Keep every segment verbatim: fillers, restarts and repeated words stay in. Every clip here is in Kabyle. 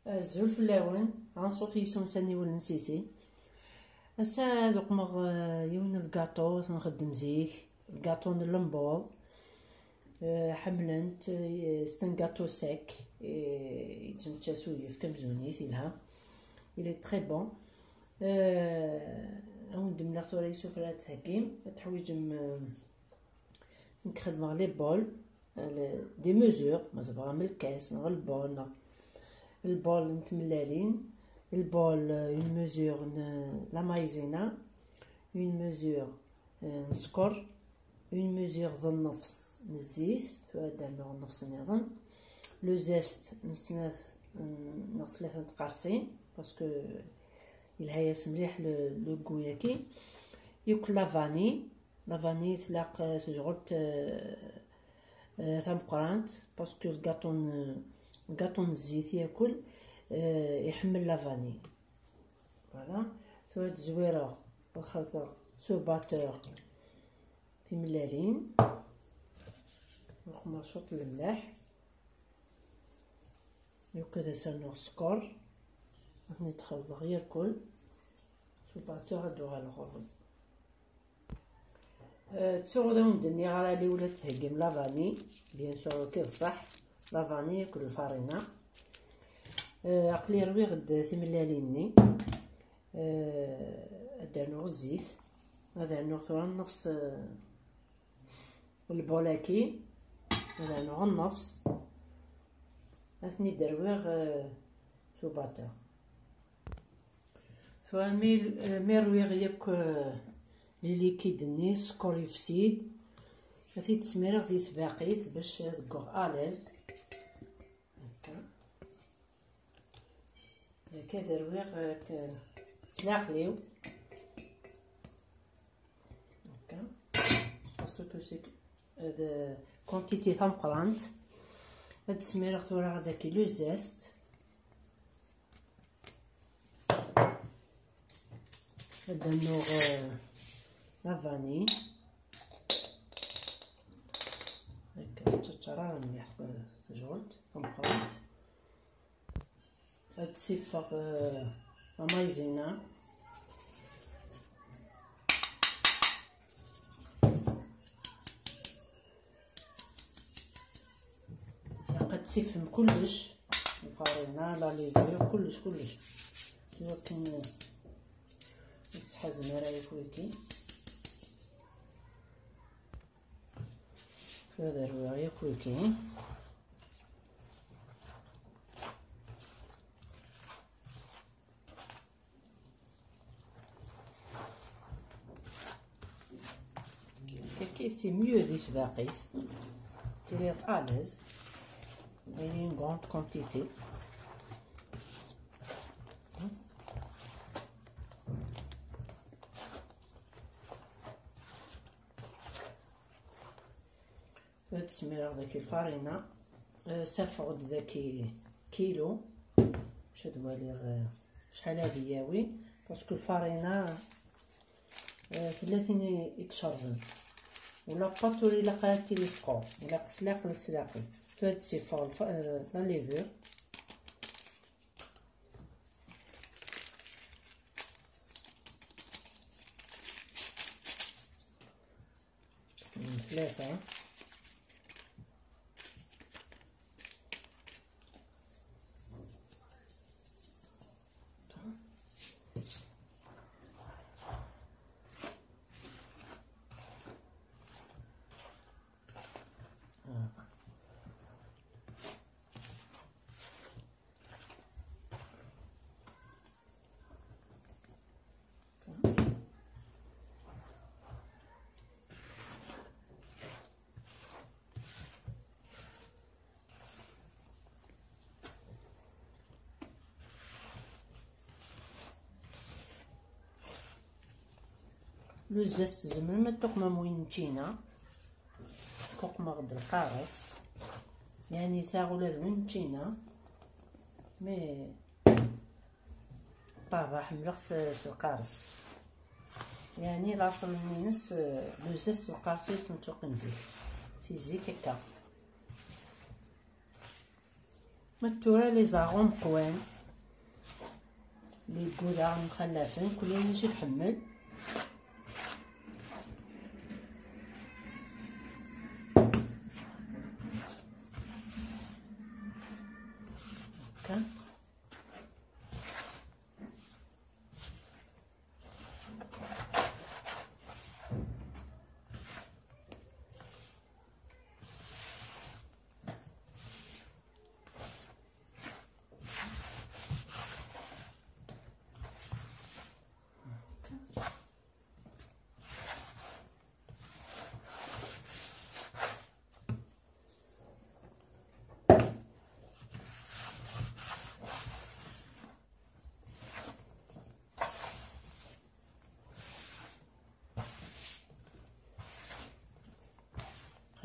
Azul fell-awen, anṣuf yes-wen s aniwel n Sisi. Ass-a ad uqmeɣ, eh, yiwen n lgaṭu, ad t-nxeddem zik, lgaṭu n lembuḍ. Eh, ḥemmlen-t, eh, c'est un gâteau sec, eh, yettmečča s uyefki amzun-it, yelha. Il est très bon. Eh, ad wen-d-mleɣ tura isufar ad d-theggim. Ad teḥwiǧem, eh, nekk xedmeɣ les bols, eh, les, des mesures, ma tebɣam lkas, neɣ lbol, neɣ lbol n tmellalin, lbol, eh, une mesure n la maïzena, une mesure, eh, n sskeṛ, une mesure d nnefs n zzit, tura ad d-rnuɣ nnefs nniḍen, le zeste n snat, n, neɣ tlata n tqerṣin, parce que yelha-yas mliḥ le, le goût-yagi. Yakk la vanille, la vanille tlaq, eh, tejɣelt, eh, eh, tameqqrant, parce que lgaṭu n, lgaṭu n zzit yakul, eh, iḥemmel la vanille. Voilà. Tura ad zwireɣ, ad xelṭeɣ s ubatteur timellalin. Nxemmer cwiṭ lemleḥ. Yakk ad as-rnuɣ sskeṛ. Ad ten-id-xelḍeɣ irkul. S ubatteur ad d-uɣaleɣ ɣur-wen. Eh, ttuɣ ur awen-d-nniɣ ara liwel ad theggim la vanille. Bien sûr, akka d ṣṣeḥ. La vanille akked lfarina. Eh, aql-i rwiɣ-d timellalin-nni. Eh, ad d-rnuɣ zzit. Ad rnuɣ tura nnefs, eh, lbol-agi. Ad rnuɣ nnefs. Ad ten-id-rwiɣ, eh, s ubatteur. Tura mi, mi rwiɣ yakk, eh, les liquides-nni, sskeṛ yefsi-d, ad t-id-smireɣ di tbaqit bac ad ggeɣ à l'aise. Akka. Akka ad rwiɣ, eh, s leɛqel-iw. Akka. Parce que c'est, eh, d quantité tameqqrant. Ad d-smireɣ tura daki le zeste. Ad d-rnuɣ, eh, la vanille. Akka, ur ttaččar ara mliḥ, eh, tajɣelt tameqqrant. Ad d-siffeɣ, eh, la maïzena. Ilaq ad tifem kullec, lfarina, la levure, kullec, kullec. Iwakken, eh, ur tettḥazem ara yakk wiki. Ad rwiɣ yakk wiki. Kaki, c'est mieux di tbaqit. Tiliḍ à l'aise. Et une grande quantité. Ad smireɣ daki lfarina. Eh, safeɣ-d daki kilu. Bac ad waliɣ, eh, acḥal ad yawi. Parce que lfarina, eh, tella tin i, i icerben. Ula pâte ur ilaq ara ad tili teqqur. Ilaq s leɛqel, s leɛqel. Tura ad d-siffeɣ lfa-, eh, la levure. Tlata. Le zeste tzemrem ad tuqmem win n ččina. Tuqmeɣ-d lqares. Yani, sɛiɣ ula d win n ččina. Mais ṭṭabeɛ ḥemmleɣ-t s lqares. Yani, laṣel-nni-ines, eh, le zeste s lqares i sen-tuqim zik. Si zik akka. Ma tura les arômes qwan, Li gguda mxallafen, kul yiwen acu iḥemmel. Akka.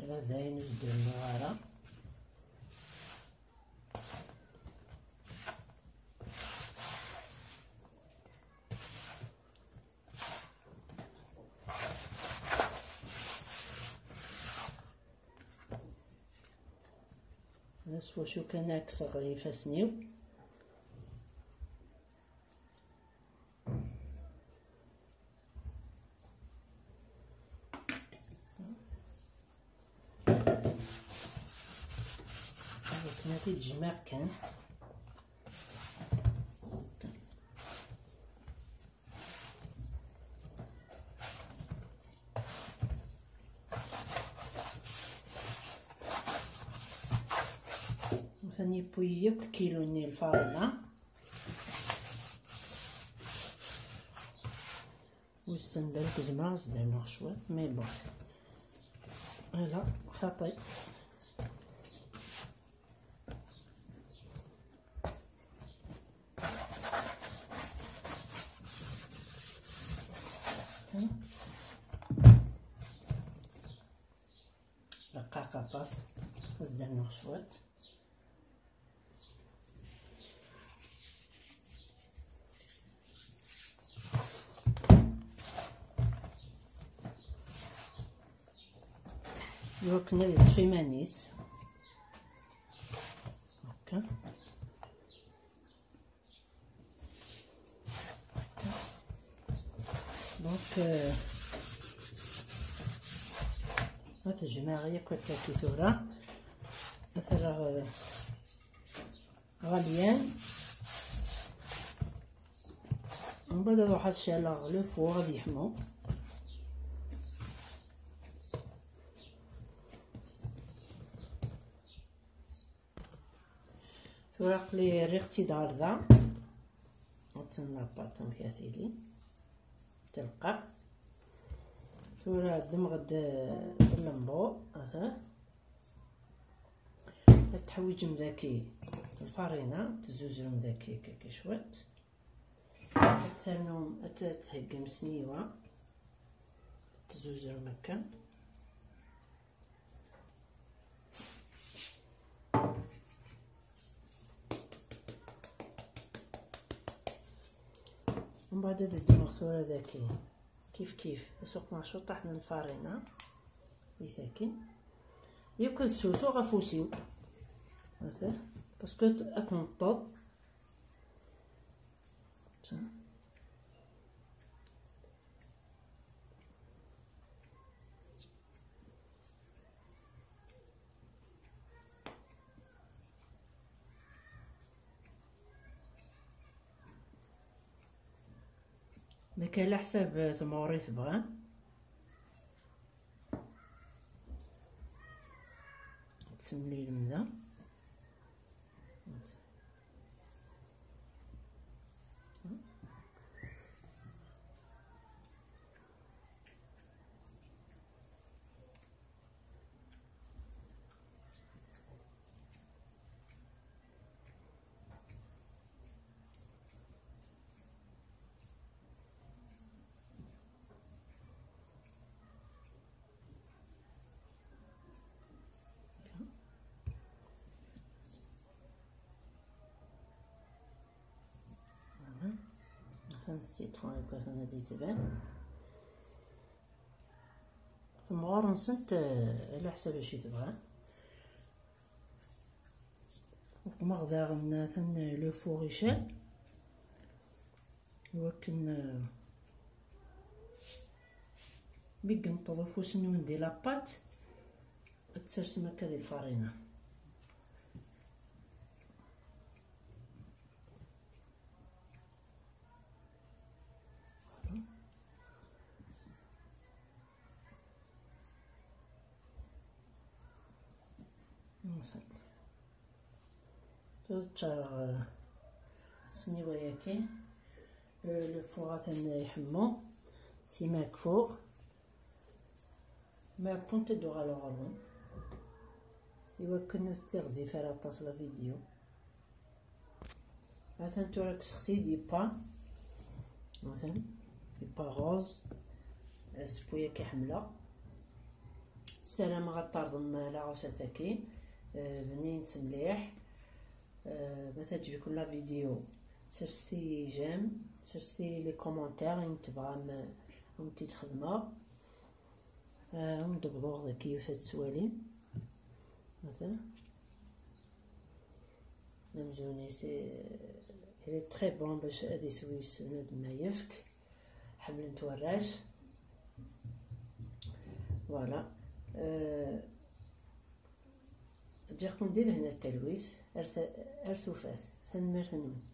Qrib d ayen ur s-d-rennuɣ ara. S wacu kan ad kkseɣ ifassen-iw. Akken ad t-id-jmeɣ kan. Atan yewwi-yi akk lkilu-nni n lfarina. Wissen balak zemreɣ ad s-d-rnuɣ cwiṭ, mais bon. Ala, xaṭi. Rqiq aṭas, ad s-d-rnuɣ cwiṭ. Iwakken ad yeṭṭef iman-is. Akka. Donc, euh, ad t-jemɛeɣ yakk akka-agi tura. Ad t-rreɣ, euh, ɣer lyan. Mbeɛd ad ruḥeɣ ad ceɛleɣ le four ad yeḥmu. Tura aql-i rriɣ-tt-id ɣer da. Attan la pâte amek ara tili. Telqaɣ. Tura ddmeɣ-d, eh, lembu, ata. Ad teḥwiǧem daki lfarina, tezzuzrem daki, daki cwiṭ. Ad ternum, ad t-, theggam s nniwa. Tezzuzrem akka. Mbeɛd ad ddmeɣ tura daki. Kif kif, ad suqmeɣ cuṭaḥ n lfarina. Di tagi. Yakk ad sewseɣ afus-iw. Ata, parce que ad tneṭṭeḍ. Nekk ala ḥsab temɣer i tebɣam. Ad temlilem da. Voilà. Atan citron, atan ad d-yettban. Temɣer-nsent, eh, ala ḥsab acu i tebɣa. Uqmeɣ daɣen atan le four icab. Iwakken, eh, mi yenṭeḍ ufus-nwen di la pâte, ad tsersem akka di lfarina. Tura ččareɣ, eh, sniwa-yagi. Eh, le four atan iḥemmu. Sima kfuɣ. Ma kunti d-uɣaleɣ ɣer-wen. Iwakken ur tettiɣzif ara aṭas la vidéo. Atan tura kkseɣ-t-id yebba. Atan yebba rose. Asewwi-yagi ḥemmleɣ. Ssarameɣ ad tarḍem la recette-agi. Eh, bnint mliḥ. Eh, ma teɛǧeb-iken la vidéo, serset-iyi j'aime, serset-iyi les commentaires, ayen tebɣam, eh, ad wen-t-id-xedmeɣ. Eh, ad wen-d-bḍuɣ dagi yiwet ad tettwalim. Atan. Amzun-is, eh, il est très bon bac ad iswi ssnad ma yefk. Ḥemmlen-t warrac. Voilà. Eh, ǧǧiɣ-ken di lehna d talwit. Ar ta-, ar tufat. Tanemmirt-nwen.